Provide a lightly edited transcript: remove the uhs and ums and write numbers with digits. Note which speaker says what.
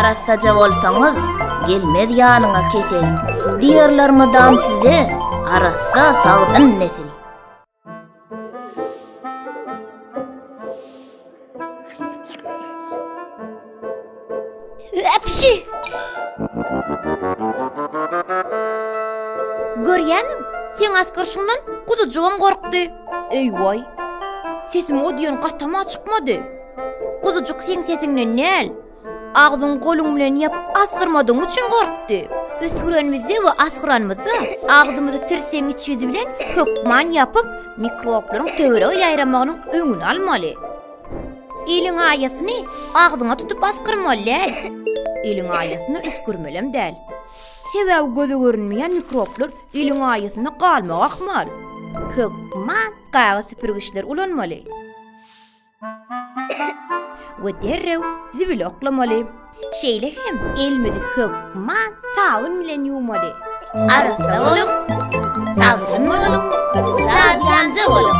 Speaker 1: Arassaja bolsaňyz, gelmez ýanyňa kesel. Diýerler mydam size, arassa, sagdyn nesil.
Speaker 2: Äpşi! Görýämiň, seň asgyryşyňdan guzujygam gorkdy. Eý-waý, sesim o diýen gatama çykmady. Guzujyk seň sesiňden däl, agzyň goluň bilen ýapyp asgyrmadygyň üçin gorkdy. Üsgürenimizde we asgyranymyzda agzymyzy tirsegiň iç ýüzi bilen hökman ýapyp, mikroblaryň töwerege ýaýramagynyň öňüni almaly. Eliň aýasyny agzyňa tutup asgyrmaly däl. Eliň aýasyna üsgürmelem däl. Sebäbi göze görünmeýän mikroblar eliň aýasynda galmagy ahmal. Hökman kagyz süpürgiçler ulanmaly. We derrew zibil oklamaly. Şeýle hem elimizi hökman sabyn bilen ýuwmaly.
Speaker 1: Arassa boluň, sagdyn boluň, şadyýanja boluň!